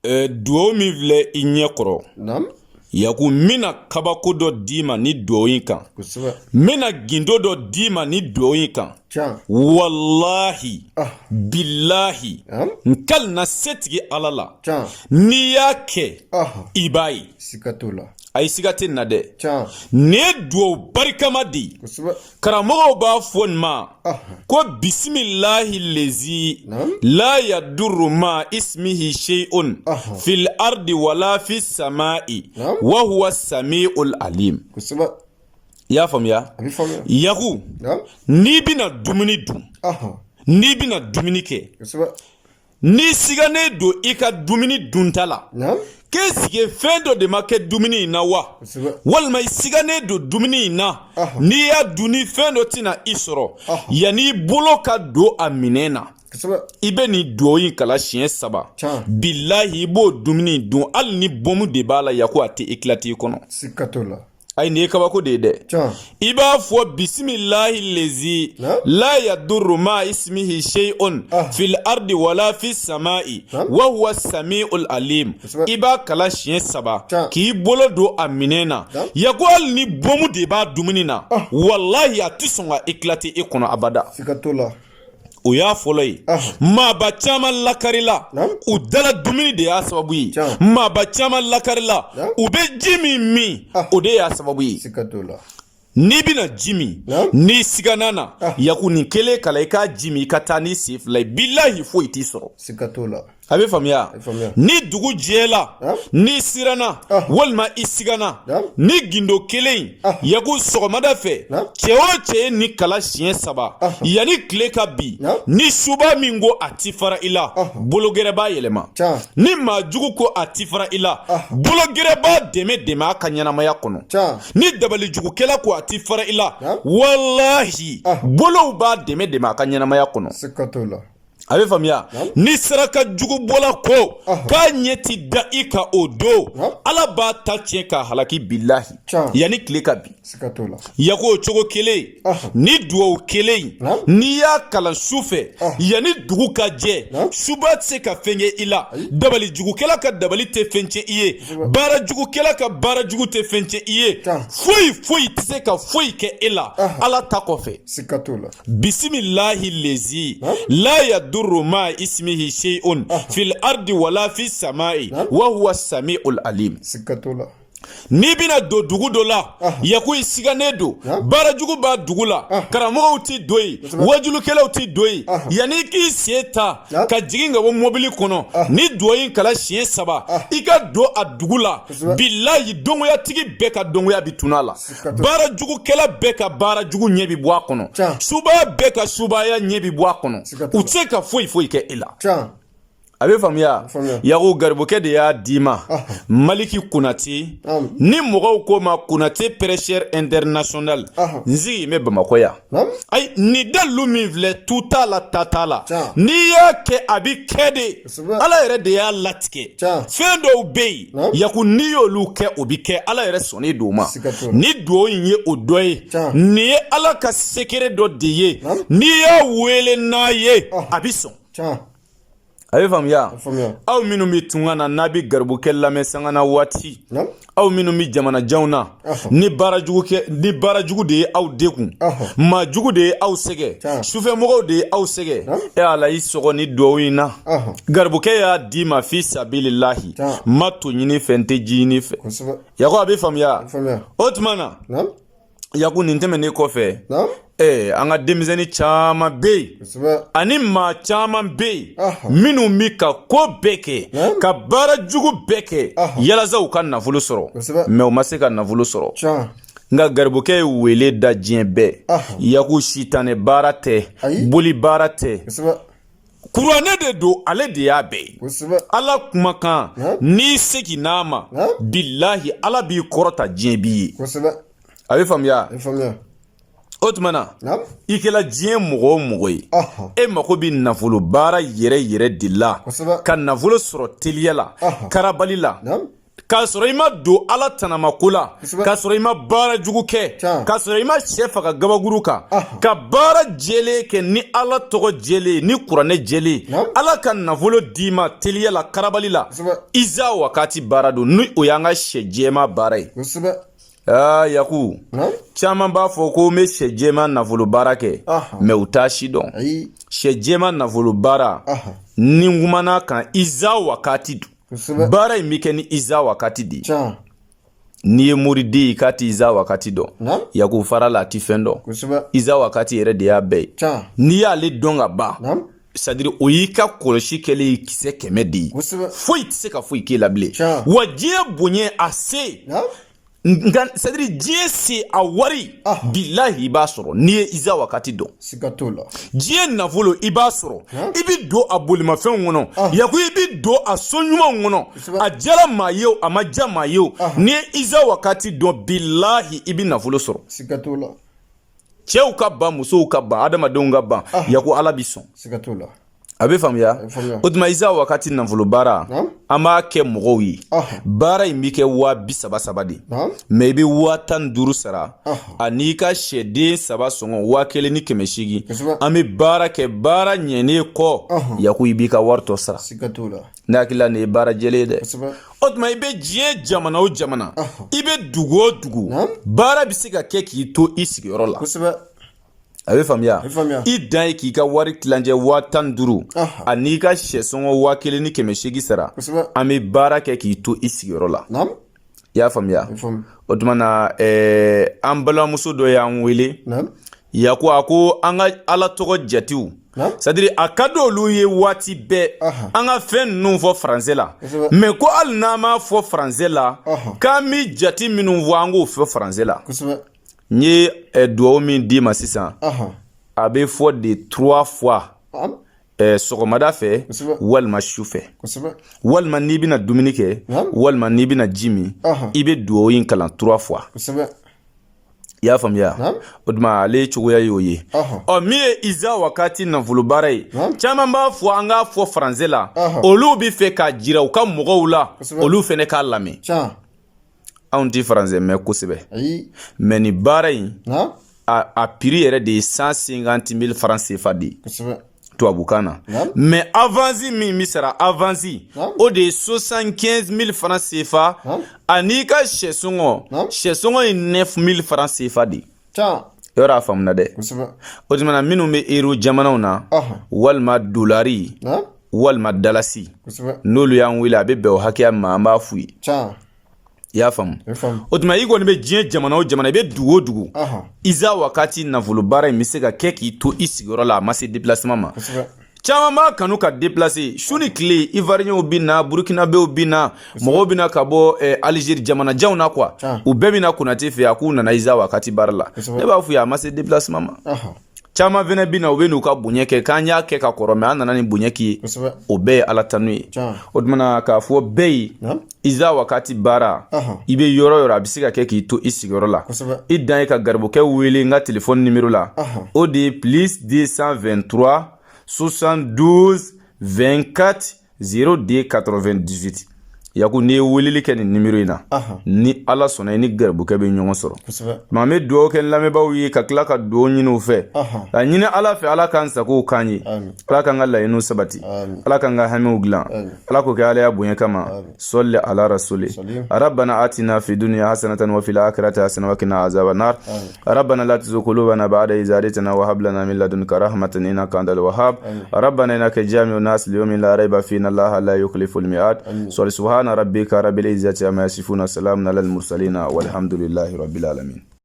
Duwawu min filɛ i ɲɛ kɔrɔ, Yaku, n bɛna kabako dɔ d'i ma ni duwawu in kan, n bɛna gindo dɔ d'i ma ni duwawu in kan. Walahi bilahi, n kalina setigi Ala la, n'i y'a kɛ, i b'a ye. Ayi, siga tɛ na dɛ. Nin ye duwawu barikama de ye. Karamɔgɔw b'a fɔ nin ma ko bisimilahi lezi la yaduru ma ismihi shay'un fil ardi wala fi samai wa huwa samiul alim. I y'a faamuya, Yaku? N'i bɛna dumuni dun, n'i bɛna dumuni kɛ, n'i siganen don i ka dumuni dunta la, qu'est-ce que fɛn dɔ de ma kɛ dumuni in na wa, walima i siganen don dumuni in na, n'i y'a dun ni fɛn dɔ tɛna i sɔrɔ, yanni i bolo ka don a minɛn na, i bɛ nin duwawu in kalan siɲɛ saba. Bilahi, i b'o dumuni dun, hali ni bɔmu de b'a la, Yaku, a tɛ éclater i kɔnɔ. Ayi, nin ye kabako de ye dɛ. I b'a fɔ bisimilahi lezi la yaduru ma ismihi shay'un fil ardi wala fi samai wa huwa samiul alim. I b'a kalan siɲɛ saba k'i bolo don a minɛn na, Yaku, hali ni bɔmu de b'a dumuni na, walahi, a tɛ sɔn ka éclater e kɔnɔ abada. O y'a fɔlɔ ye. Maaba caman lakarila u dala, dumuni de y'a sababu ye. Maaba caman lakarila, u bɛ ji min min, o de y'a sababu ye. N'i bɛna ji min, n'i sigana na, Yaku, nin kelen kalan, i k'a ji min, i ka taa n'i sen fila ye. Bilahi, foyi t'i sɔrɔ. A bɛ faamuya? Ni dugu jɛla, n'i siranna walima i sigana, ni gindo kelen in, Yaku, sɔgɔmada fɛ, cɛ o cɛ ye nin kalan siɲɛ saba yanni tile ka bin, ni suba min ko a ti fara i la, bologɛrɛ b'a yɛlɛma. Ni maa jugu ko a ti fara i la, bologɛrɛ b'a dɛmɛ dɛmɛ a ka ɲɛnamaya kɔnɔ. Ni dabalijugukɛla ko a ti fara i la, walahi, bolow b'a dɛmɛ dɛmɛ a ka ɲɛnamaya kɔnɔ. A bɛ faamuya? Ni saraka jugu bɔla ko k'a ɲɛ ti da i kan o don, Ala b'a ta tiɲɛ k'a halaki, bilahi, yanni tile ka bin. Yaku, o cogo kelen, ni duwawu kelen, n'i y'a kalan su fɛ yanni dugu ka jɛ, suba tɛ se ka fɛn kɛ i la, dabali jugukɛla ka dabali tɛ fɛn tiɲɛ i ye, baara jugukɛla ka baara jugu tɛ fɛn tiɲɛ i ye, foyi foyi tɛ se ka foyi kɛ e la Ala ta kɔfɛ. Bisimilahi lezi la yadurru ma ismihi shay'un fil ardi wala fi samai wa huwa samiul alim. N'i bɛna don dugu dɔ la, Yaku, i sigannen don, baara jugu b'a dugu la, karamɔgɔw tɛ don yen, wajulukɛlaw tɛ don yen, yanni k'i sen ta ka jigin ka bɔ mobili kɔnɔ, ni duwawu in kalan siɲɛ saba, i ka don a dugu la, bilahi, dɔngoyatigi bɛɛ ka dɔngoya bɛ tunun a la, baara jugukɛla bɛɛ ka baara jugu ɲɛ bɛ bɔ a kɔnɔ, subaya bɛɛ ka subaya ɲɛ bɛ bɔ a kɔnɔ. U tɛ se ka foyi foyi kɛ e la. A bɛ faamuya? Yaku, garibukɛ de y'a d'i ma, Maliki Konate, ni mɔgɔw ko ma Konate prêcheur international. N sigi bɛ Bamakɔ yan. Ayi, nin dalilu min filɛ, tu t'a la, ta t'a la. N'i y'a kɛ, a bɛ kɛ de. Ala yɛrɛ de y'a latigɛ. Fɛn dɔw bɛ yen, Yaku, n'i y'olu kɛ, o bɛ kɛ. Ala yɛrɛ sɔnnen don o ma. Ni duwawu in ye o dɔ ye. Nin ye Ala ka secret dɔ de ye. N'i y'a wele n'a ye, a bɛ sɔn. A bɛ faamuya? Aw minnu bɛ tunga na, n'a bɛ garibukɛ lamɛn sanga na waati, aw minnu bɛ jamana janw na, ni baara ni baara jugu de ye aw degun, maa jugu de ye aw sɛgɛn, sufɛmɔgɔw de ye aw sɛgɛn, e Ala, i sɔgɔ ni duwawu in na. Garibukɛ y'a d'i ma fi sabililahi. Ma to ɲini fɛ, n tɛ ji ɲini fɛ. Yaku, a bɛ faamuya? O tuma na, Yaku, nin tɛmɛnen kɔfɛ, an ka denmisɛnnin caman bɛ yen ani maa caman bɛ yen minnu bɛ ka ko bɛɛ kɛ, ka baara jugu bɛɛ kɛ yalasa u ka nafolo sɔrɔ, mais u ma se ka nafolo sɔrɔ. Nka garibukɛ ye wele da diɲɛ bɛɛ. Yaku, sitanɛ baara tɛ, boli baara tɛ, kuranɛ de don. Ale de y'a bɛɛ ye, Ala kumakan. N'i seginna a ma, bilahi, Ala b'i kɔrɔta, diɲɛ b'i ye. A bɛ faamuya? O tuma na, i kɛla diɲɛ mɔgɔ o mɔgɔ ye, e mako bɛ nafolo baara yɛrɛ yɛrɛ de la, ka nafolo sɔrɔ teliya la, karabali la. K'a sɔrɔ i ma don Ala tanamako la, k'a sɔrɔ i ma baara jugu kɛ, k'a sɔrɔ i ma sɛ faga gabakuru kan, ka baara jɛlen kɛ ni Ala tɔgɔ jɛlen, ni kuranɛ jɛlen, Ala ka nafolo d'i ma teliya la, karabali la. Iza wakati baara don, ni o y'an ka sɛ jɛma baara ye. Aa Yaku, caman b'a fɔ ko n bɛ sɛ jɛma nafolo baara kɛ, mais u t'a si dɔn. Sɛ jɛma nafolo baara ni n kumana kan, iza wakati don. Baara in bɛ kɛ ni iza wakati de ye. N'i ye moriden ye k'a tɛ iza wakati dɔn, Yaku fara la, a tɛ fɛn dɔn. Iza wakati yɛrɛ de y'a bɛɛ ye. N'i y'ale dɔn ka ban, c'est-à-dire o y'i ka kɔlɔsi kɛlen ye kisɛ 100 de ye. Foyi tɛ se ka foyi k'e la bilen. Wa diɲɛ bonya a se nka, c'est-à-dire diɲɛ se a wari, bilahi i b'a sɔrɔ n'i ye iza wakati dɔn. Siga t'o la. Diɲɛ nafolo i b'a sɔrɔ, i bɛ don a bolimafɛnw kɔnɔ, Yaku, i bɛ don a so ɲumanw kɔnɔ. A diyara maa ye o, a ma diya maa ye o, n'i ye iza wakati dɔn, bilahi i bɛ nafolo sɔrɔ. Siga t'o la. Cɛw ka ban, musow ka ban, adamadenw ka ban, Yaku, Ala bi sɔn. Siga t'o la. A bɛ faamuya. O tuma iza wakati nafolo baara, an b'a kɛ mɔgɔw ye. Baara in bɛ kɛ 30 000 de, mais i bɛ 15 000 sara ani ka sɛden saba sɔngɔ 1800. An bɛ baara kɛ, baara ɲɛnen kɔ, Yaku, i b'i ka wari tɔ sara. Ne hakili la nin ye baara jɛlen ye dɛ. O tuma i bɛ diɲɛ jamana o jamana, i bɛ dugu o dugu, baara bɛ se ka kɛ k'i to i sigiyɔrɔ la. A bɛ faamuya. I dan ye k'i ka wari tilancɛ 15 000 ani ka sɛ sɔngɔ 1800 sara. An bɛ baara kɛ k'i to i sigiyɔrɔ la. I y'a faamuya? O tuma na an balimamuso dɔ y'an wele, Yaku, a ko an ka Ala tɔgɔ jatew, c'est-à-dire a ka di olu ye waati bɛɛ an ka fɛn ninnu fɔ faransɛ la, mais ko hali n'an m'a fɔ faransɛ la, k'an bɛ jate minnu fɔ, an k'o fɔ faransɛ la. N ye duwawu min d'i ma sisan, a bɛ fɔ de trois fois, sɔgɔmada fɛ walima su fɛ, walima n'i bɛna dumuni kɛ, walima n'i bɛna ji min, i bɛ duwawu in kalan trois fois. I y'a faamuya? O tuma ale cogoya y'o ye. Ɔ, min ye iza wakati nafolo baara ye, caman b'a fɔ an k'a fɔ faransɛ la. Olu bɛ fɛ k'a jira u ka mɔgɔw la, olu fana k'a lamɛn. Anw tɛ faransɛ mɛn kosɛbɛ, mais nin baara in a prix yɛrɛ de ye 150 000 francs CFA de ye tubabukan na, mais avance min bɛ sara, avance o de ye 75 000 francs CFA, ani ka sɛ sɔngɔ, sɛ sɔngɔ ye 9 000 francs CFA de ye. Yɔrɔ a faamuna dɛ. O tuma na minnu bɛ euro jamanaw na, walima dolari, walima dalasi, n'olu y'an wele, a bɛ bɛn o hakɛya ma, an b'a f'u ye. I y'a faamu? O tuma i kɔni bɛ diɲɛ jamana o jamana, i bɛ dugu o dugu, iza wakati nafolo baara in bɛ se ka kɛ k'i to i sigiyɔrɔ la, a ma se déplacement ma. Caman b'a kanu ka déplacer su ni tile. Ivoirienw bɛ na, Burkinabéw bɛ na, mɔgɔw bɛ na ka bɔ Algérie, jamana janw na quoi. U bɛɛ bɛ na Konate fɛ a k'u nana iza wakati baara la. Ne b'a f'u ye, a ma se déplacement ma. Caman fɛnɛ bɛ na, u bɛ n'u ka bonya kɛ, k'an y'a kɛ ka kɔrɔ, mais an nana ni bonya k'i ye. O bɛɛ ye Ala tanu ye. O tuma na k'a fɔ bɛɛ ye, iza wakati baara, i bɛ yɔrɔ yɔrɔ, a bɛ se ka kɛ k'i to i sigiyɔrɔ la. I dan ye ka garibukɛ wele n ka telefɔni nimero la, o de ye +223 72 24 02 98. Yaku, n'i ye weleli kɛ nin nimero in na, ni Ala sɔnna, i ni garibukɛ bɛ ɲɔgɔn sɔrɔ. Maa, n bɛ dugawu kɛ n lamɛnbaaw ye, ka tila ka dugawu ɲini u fɛ, ka ɲini Ala fɛ, Ala k'an sagow k'an ye, Ala k'an ka laɲiniw sabati, Ala k'an ka hamiw dilan, Ala k'o kɛ Ala ya bonya kama. Sɔli ala rasuli. Rabbana atina fi dunya hasanatan wa fil akhirati hasanatan wa qina azaban nar. Rabbana la tuzigh qulubana ba'da idh hadaytana wa hab lana min ladunka rahmatan innaka antal wahhab. Rabbana innaka jami'un nas liyawmin la rayba fihi inna Allaha la yukhlifu al-mi'ad. Subhana rabbika rabbil izzati amma yasifun, salamun alal mursalin, walhamdulillahi rabbil alamin.